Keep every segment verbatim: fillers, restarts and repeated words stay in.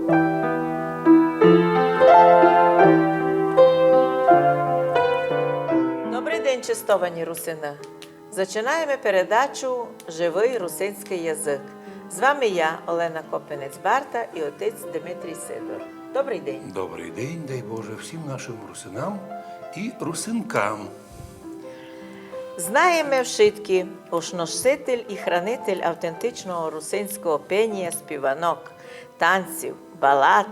Добрый день, честовані русины! Зачинаєме передачу «Живый русинськый язык». З вами я, Олена Копинець-Барта, і отець Димитрій Сидор. Добрый день. Добрый день, дай Боже, всім нашым русинам і русинкам. Знаєме вшыткі, ож носитель і хранитель автентичного русинського пенія, співанок, танців, балад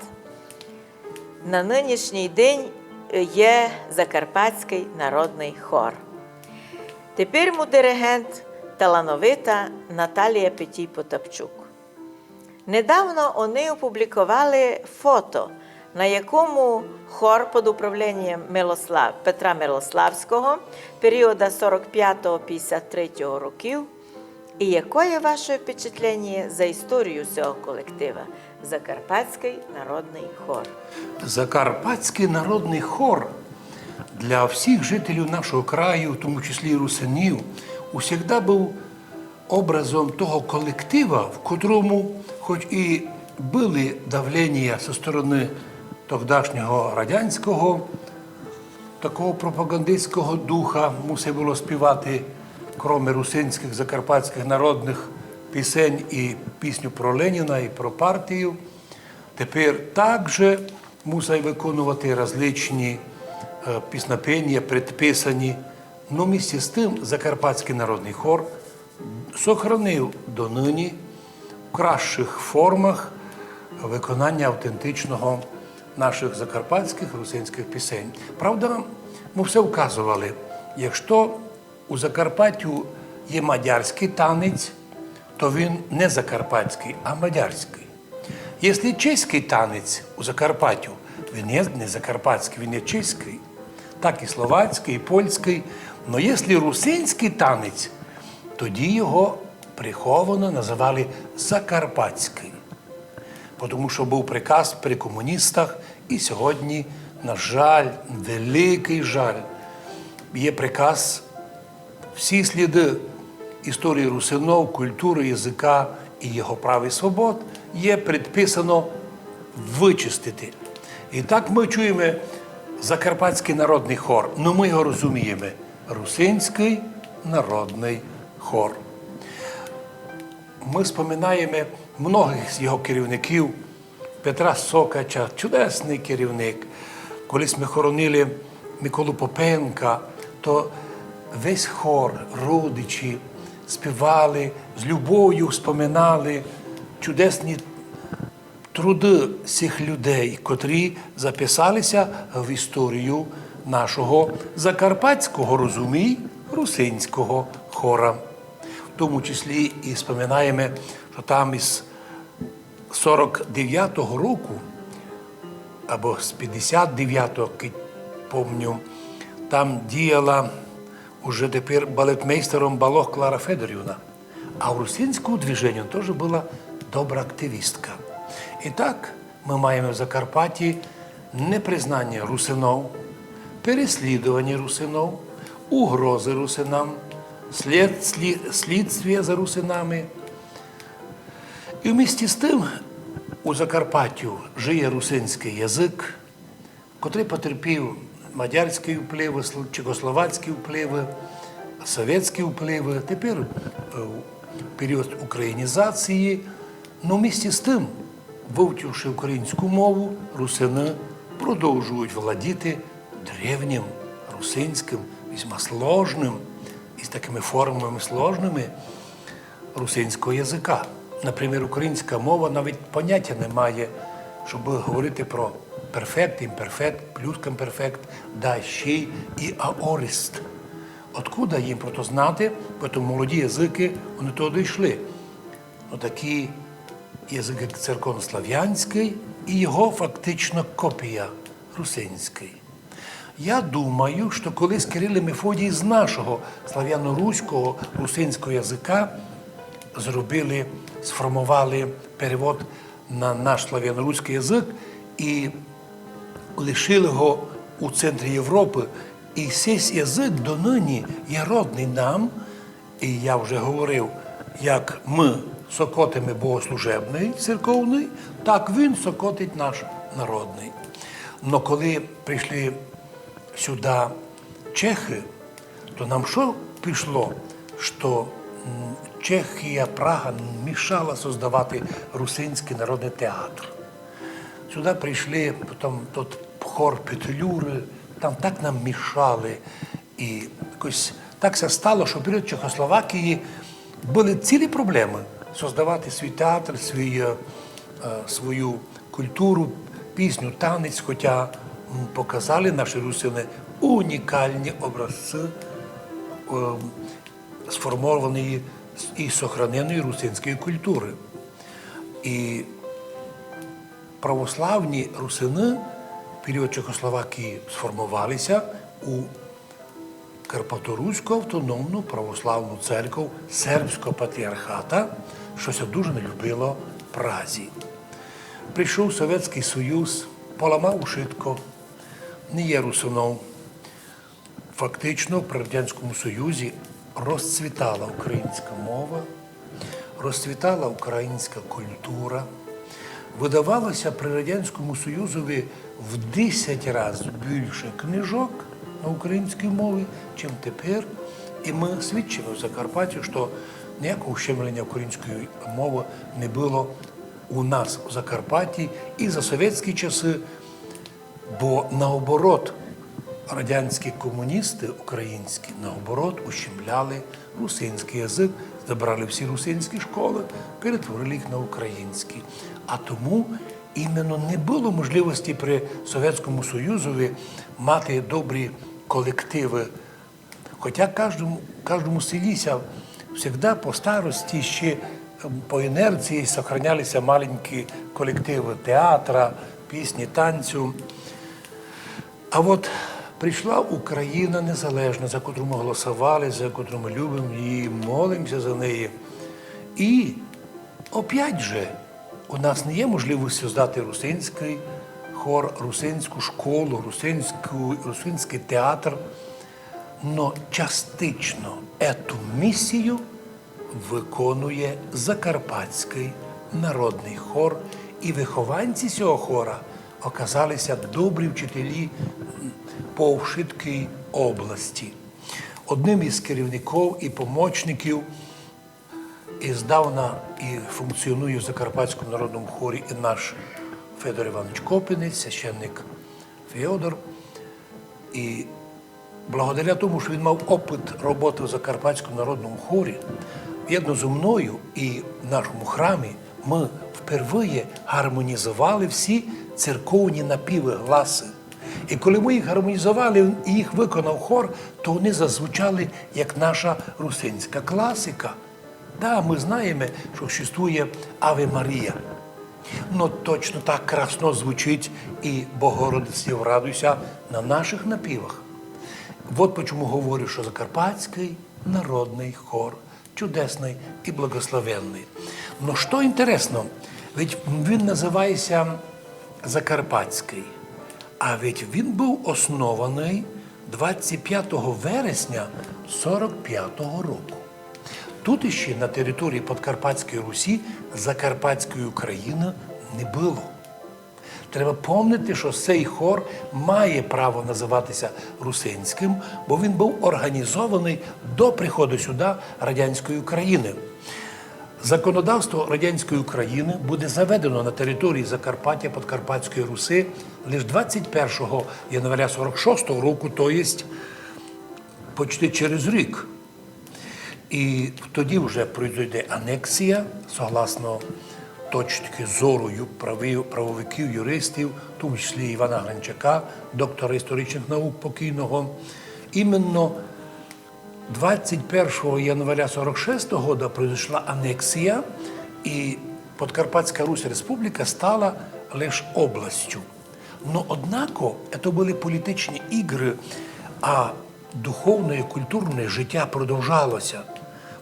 на нынішній день є Закарпатськый народный хор. Тепер му диригент талановита Наталія Петій-Потапчук. Недавно они опубліковали фото, на якому хор під управлінням Милослав-, Петра Милославського періода сорок пятого пятдесят третього років. І якоє ваше впечатленіє за історію сього колектива Закарпатськый народный хор? Закарпатськый народный хор для всіх жителів нашого краю, в тому числі і русинів, усегда быв образом того колектива, в котрому, хоч і были давленія со стороны тогдашнього радянського такого пропагандистського духа, мусив было співати, кроме русинськых, закарпатськых народных пісень, і пісню про Леніна, і про партію. Тепер также мусить выконувати различні, е, піснопенія, предписані. Но вместе з тым Закарпатськый народный хор сохранив доныні в кращых формах выконання автентичного нашых закарпатськых русинськых пісень. Правда, мы все вказовали, якщо у Закарпаттю є мадярськый танець, то він не закарпатськый, а мадярськый. Якщо чеськый танець у Закарпаттю, він є не закарпатськый, він є чеськый. Так і словацькый, і польськый. Но якщо русинськый танець, тоді його приховано называли закарпатськый. Потому што быв приказ при комуністах, і сьогодні, на жаль, великый жаль, є приказ всі сліды історії русинов, культуры, языка і його прав і свобод є предписано вычистити. І так мы чуєме Закарпатськый народный хор, но мы його розумієме, Русинськый народный хор. Мы споминаєме многых з його керівників, Петра Сокача, чудесный керівник. Колись мы хоронили Миколу Попенка, то весь хор, родичі співали, з любовю споминали чудесні труды сих людей, котрі записали ся в історію нашого закарпатського, розумій, русинського хора. В тому числі і споминаєме, што там із сорок девятого року, або з пятдесят девятого, кидь помню, там діяла уже тепер балетмейстером Балог Клара Федорівна. А в русинському движенню тоже была добра активістка. І так мы маєме в Закарпатті непризнання русинов, переслідування русинов, угрозы русинам, слід-, слі-, слідствія за русинами. І вместе з тым у Закарпаттю жиє русинськый язык, котрый потерпів мадярськый вплив, сл-, чехословацькый вплив, совєтськый вплив. Тепер, е, в період українізації, но вместе з тым, вывчивши українську мову, русины продовжують владіти древнім русинськым, весьма сложным, із такыми формами сложными, русинського языка. Например, українська мова навіть понятя не має, щоб говорити про перфект, імперфект, плюсквамперфект, да, щі і аорист. Откуда їм про то знати? Бо то молоді языкы, они того дійшли. Ну, такі языкы, як церковнославянськый і його фактично копія русинськый. Я думаю, што колись Кирил і Мефодій з нашого славяно-руського русинського языка зробили, сформовали перевод на наш славяно-руськый язык і лишили го у центрі Європы. І сей язык доныні є родный нам, і я вже говорив, як мы сокотиме богослужебный, церковный, так він сокотить наш народный. Но коли пришли сюда чехы, то нам што пішло, што, м, Чехія, Прага мішала создавати русинськый народный театр. Сюда пришли, потом тот хор Петлюры, там так нам мішали. І якось так ся стало, што в період Чехословакії были цілі проблемы создавати свій театр, свій, е, е, свою культуру, пісню, танець, хотя, м, показали наші русины унікалні образцы, е, сформованої і сохраненої русинської культуры. І православні русины в період Чехословакії сформовали ся у Карпаторуську автономну православну церков Сербського патріархата, што ся дуже не любило Празі. Пришов Совєтськый Союз, поламав ушытко, не є русинов. Фактично, при Радянському Союзі розцвітала українська мова, розцвітала українська культура. Выдавало ся при Радянському Союзові в десять раз більше книжок на українській мові, чим тепер. І мы свідчиме в Закарпаттю, што ніякого ущемлення української мовы не было у нас в Закарпатті і за совєтські часы, бо наоборот, радянські комуністы українські, наоборот, ущемляли русинськый язык, забрали всі русинські школы, перетворили їх на українські. А тому іменно не было можливості при Совєтському Союзові мати добрі колективы. Хотя каждому, каждому селі ся всегда по старості ще, ем, по інерції сохраняли ся маленькі колективы театра, пісні, танцю. А от пришла Україна незалежна, за котру мы голосовали, за котру мы любиме її, молиме ся за неї. І опять же, у нас не є можливості создати русинськый хор, русинську школу, русинську, русинськый театр. Но частично ету місію выконує Закарпатськый народный хор, і выхованці сього хора оказали ся добрі вчителі по вшыткій області. Одним із керівників і помочників і здавна і функціонує в Закарпатському народному хорі і наш Федор Іванович Копинець, священник Феодор. І благодаря тому, што він мав опыт роботы в Закарпатському народному хорі, вєдно зо мною і в нашому храмі мы впервые гармонізовали всі церковні напівы, гласы. І коли мы їх гармонізовали і їх выконав хор, то они зазвучали як наша русинська класика. Да, мы знаєме, што существує Аве Марія. Но точно так красно звучить і Богородице, радуйся на наших напівах. Вот почему говорю, што Закарпатськый народный хор чудесный і благословенный. Но што інтересно, ведь він называє ся Закарпатськый, а ведь він быв основаный двадцять пятого вересня сорок пятого року. Тут іщи на території Подкарпатської Русі Закарпатської України не было. Треба помнити, што сей хор має право называти ся русинськым, бо він быв організованый до приходу сюда радянської України. Законодавство радянської України буде заведено на території Закарпаття Подкарпатської Руси лише двадцять першого января сорок шостого року, то єсть почти через рік. І тоді вже произойде анексія, согласно точки зору ю-, прави-, правовиків, юристів, в тому числі Івана Гринчака, доктора історичних наук покійного. Іменно двадцять першого января сорок шестого года произошла анексія, і Подкарпатська Русь Республіка стала лиш областю. Но однако, это были політичні ігры, а духовне і культурне життя продовжалося.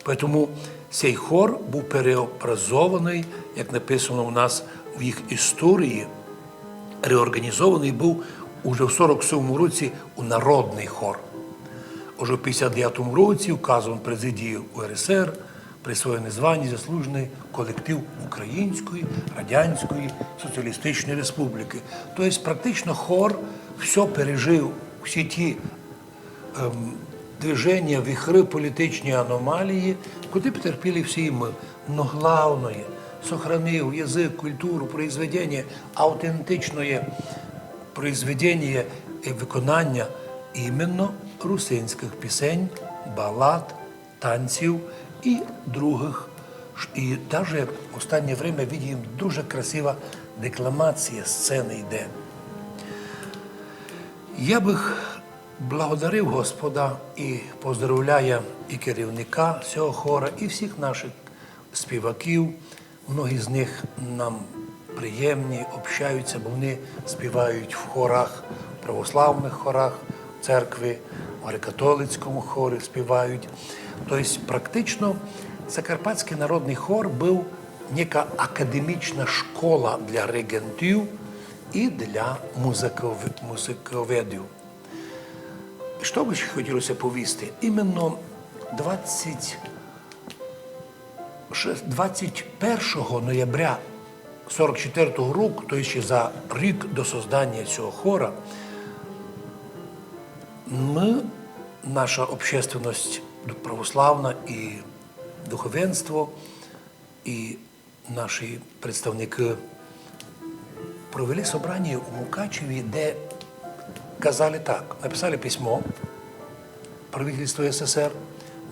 Поэтому сей хор быв переобразованый, як написано у нас в їх історії, реорганізованый быв уже в сорок сьомому році у народный хор. Уже в пятдесят девятому році указом президії У Р С Р присвоєне званя заслуженый колектив Української Радянської Соціалістичної Республіки. Тобто практично хор всьо пережив, всі ті ем, движеня, віхры, політичні аномалії, котрі потерпіли всі мы. Но главноє, сохранив язык, культуру, произведеня, автентичноє произведеня і виконаня іменно русинськых пісень, балад, танців і другых. Ш-, і даже в останнє время видїм дуже красива декламація, сцена йде. Я бых благодарив Господа і поздоровляя і керівника сього хора, і всіх нашых співаків. Многі з них нам приємні, общаються, бо вони співають в хорах, православных хорах церкви, в греко-католицькому хорі співають. Тобто практично Закарпатськый народный хор быв нека академічна школа для регентів і для музиков-, музиковедів. Што бы ще хотілося повісти? Іменно двадцять, двадцять першого ноября сорок четвертого року, то є ще за рік до созданя сього хора, мы, наша общественность православна і духовенство, і наші представникы провели собраня у Мукачеві, де казали так, написали письмо правительству С С Р.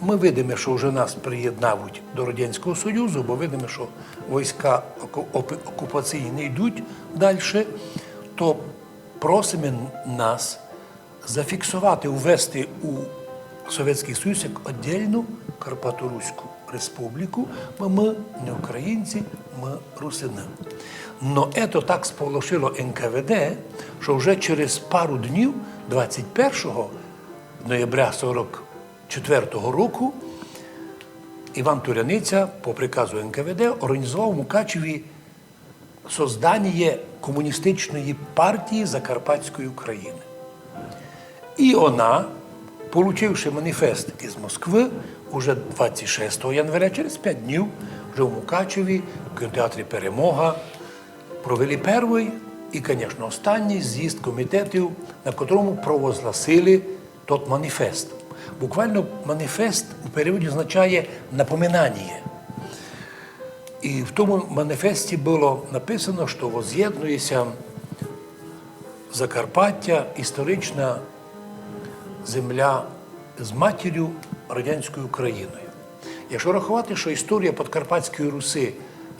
Мы видиме, што вже нас приєднавуть до Радянського Союзу, бо видиме, што войска оку-, опі-, окупаційні йдуть дальше, то просиме нас зафіксовати, увести у Совєтськый Союз як оддільну Карпаторуську республіку, бо мы не українці, мы русины. Но ето так сполошило Н К В Д, што вже через пару днів, двадцять першого ноября сорок четвертого року, Іван Туряниця по приказу Н К В Д організовав в Мукачеві созданя комуністичної партії Закарпатської України. І она, получивши маніфест із Москвы, уже двадцять шестого января, через пять днів, вже в Мукачеві, в кінотеатрі «Перемога», провели первый і, конечно, останній з'їзд комітетів, на котрому провозгласили тот маніфест. Буквално маніфест у переводі означає напоминання. І в тому маніфесті было написано, што воззєднує ся Закарпаття, історична земля, з матір'ю Радянською Україною. Якщо раховати, што історія Подкарпатської Руси,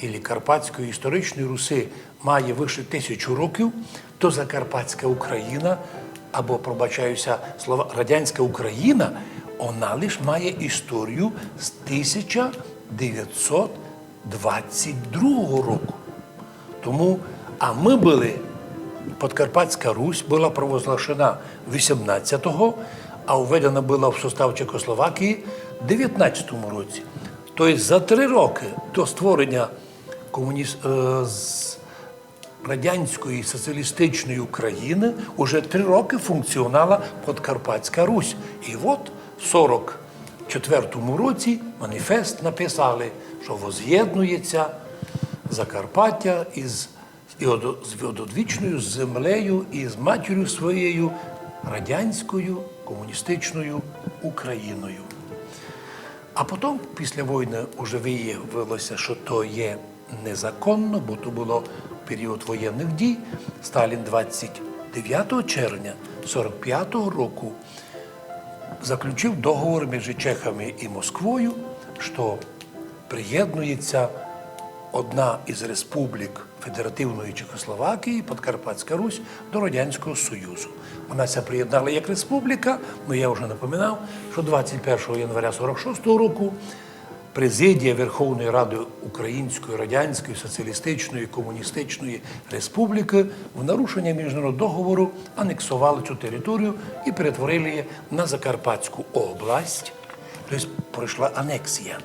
або Карпатської історичної Руси, має выше тисячу років, то Закарпатська Україна, або, пробачаю ся, слова, Радянська Україна, она лиш має історію з тисяча девятсот двадцять другого року. Тому, а мы были, Подкарпатська Русь была провозглашена вісімнадцятого, а введена была в состав Чехословакії в девятнадцятому році. То єсть за три рокы до створення комуніс-, е, з Радянської Соціалістичної України уже три рокы функціонала Подкарпатська Русь. І от в сорок четвертому році маніфест написали, што воззєднує ся Закарпаття із, і од-, з одвічною землею і з матір'ю своєю Радянською Комуністичною Україною. А потом, після войны, уже выявило ся, што то є незаконно, бо то было в період воєнных дій. Сталін двадцять девятого червня сорок пятого року заключив договор між чехами і Москвою, што приєднує ся одна із республік Федеративної Чехословакії, Подкарпатська Русь, до Радянського Союзу. Она ся приєднала як республіка, но я вже напоминав, што двадцять першого января сорок шостого року Президія Верховної Ради Української Радянської Соціалістичної Комуністичної Республіки в нарушення міжнародного договору анексовала цю територію і перетворили її на Закарпатську область, тобто пройшла анексія.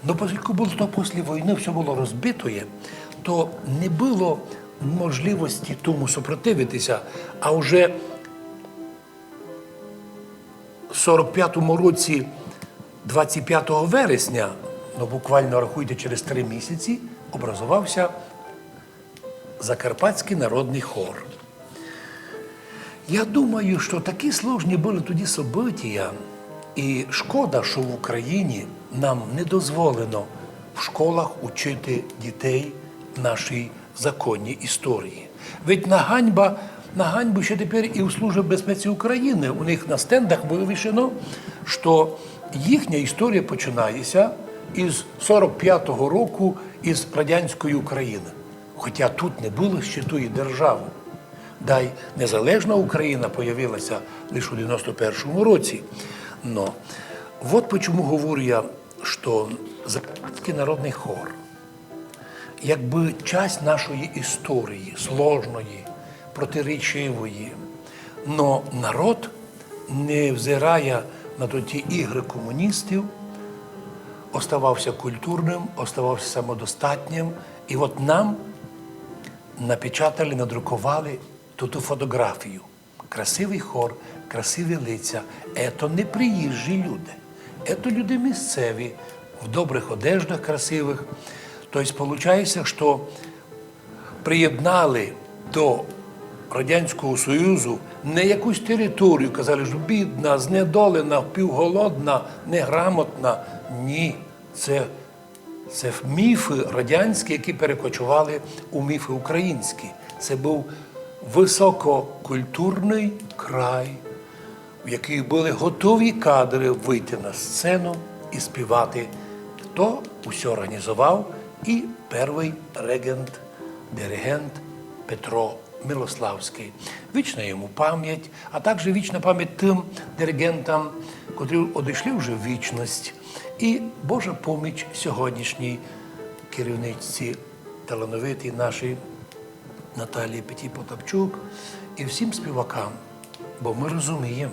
Но поскольку было то після войны, всьо было розбитоє, то не было можливості тому супротивити ся, а вже в сорок пятому році, двадцять пятого вересня, Ну, буквально, рахуйте, через три місяці образовався Закарпатськый народный хор. Я думаю, што такі сложні были тоді событія, і шкода, што в Україні нам не дозволено в школах учити дітей нашій законній історії. Ведь на ганьба, на ганьбу ще тепер і в Службі безпеці України у них на стендах вывішено, што їхня історія починається із сорок пятого року, із радянської України. Хотя тут не было ще тої державы. Дай незалежна Україна появилася лише у девяносто першому році. Но вот почему говорю я, што Закарпатськый народный хор, якбы часть нашої історії, сложної, протиречивої, но народ, не взирая на то ті ігры комуністів, оставався культурным, оставався самодостатнім. І от нам напечатали, надруковали ту, ту фотографію. Красивый хор, красиві лиця. Ето не приїжджі люди. Ето люди місцеві, в добрых одеждах красивых. Тобто, получається, што приєднали до Радянського Союзу не якусь територію, казали, што бідна, знедолена, півголодна, неграмотна. Ні, це, це міфы радянські, які перекочували у міфы українські. Це быв высококультурный край, в якій были готові кадры выйти на сцену і співати. То усьо організовав і первый регент, диригент Петро Милославськый. Вічна йому память, а також вічна память тым диригентам, котрі одійшли вже в вічность. І Божа поміч сьогоднішній керівничці, талановитій нашій Наталії Петі Потапчук, і всім співакам. Бо мы розумієм,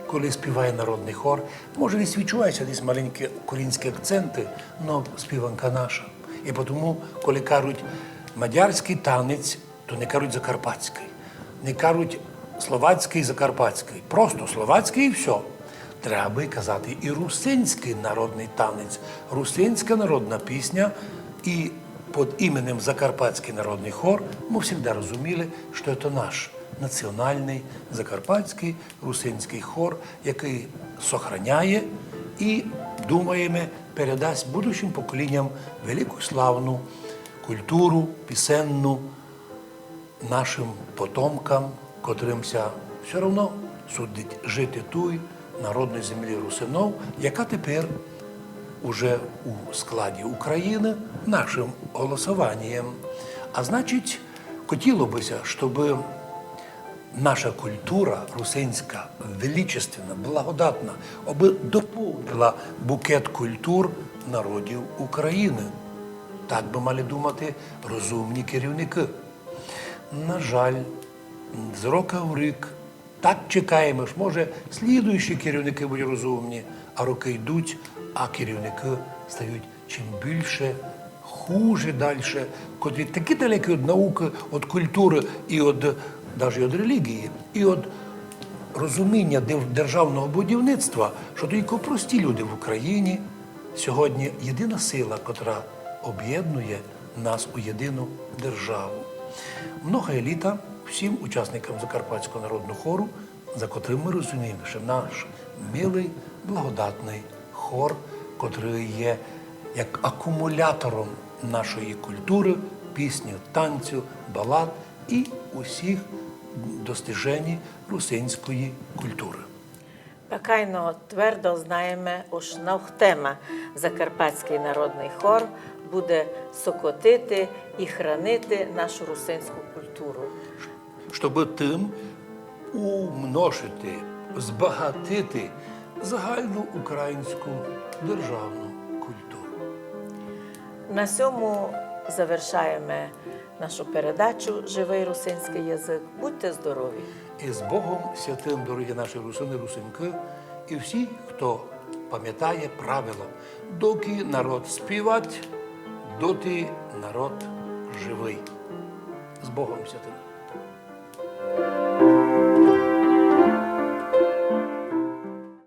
коли співає народный хор, може, десь відчуваються десь маленькі українські акценты, но співанка наша. І потому, коли кажуть мадярськый танець, то не кажуть закарпатськый, не кажуть словацькый, закарпатськый, просто словацькый і всьо. Треба бы казати і русинськый народный танець, русинська народна пісня, і під іменем Закарпатськый народный хор мы всегда розуміли, што це наш національный закарпатськый русинськый хор, якый сохраняє і, думаєме, передасть будущим поколінням велику славну культуру пісенну, нашым потомкам, котрым ся всьо равно судить жити туй, народной землі русинов, яка тепер уже у складі Украины нашым голосованієм. А значить, хотіло бы ся, щобы наша культура русинська, величественна, благодатна, обы доповнила букет культур народів Украины. Так бы мали думати розумні керівникы. На жаль, з рока в рік так чекаєме, ож, може, слідуючі керівникы будуть розумні, а рокы йдуть, а керівникы стають чим більше хуже дальше, котрі такі далекі од наукы, од культуры і од, даже од релігії, і од розуміня дер-, державного будівництва, што тілько прості люди в Україні сьогодні єдина сила, котра об'єднує нас у єдину державу. Многоє літа всім учасникам Закарпатського народного хору, за котрым мы розумієме, што наш милый, благодатный хор, котрый є як акумулятором нашої культуры, пісні, танцю, балад і усіх достижень русинської культуры. Пакайно твердо знаєме, ож навхтема Закарпатськый народный хор буде сокотити і хранити нашу русинську культуру. Щобы тым умножити, збагатити загальну українську державну культуру. На сьому завершаєме нашу передачу «Живый русинськый язык». Будьте здорові! І з Богом святым, дорогі наші русины, русинкы, і всі, хто памятає правило: докі народ співать, доті народ живый. З Богом святым!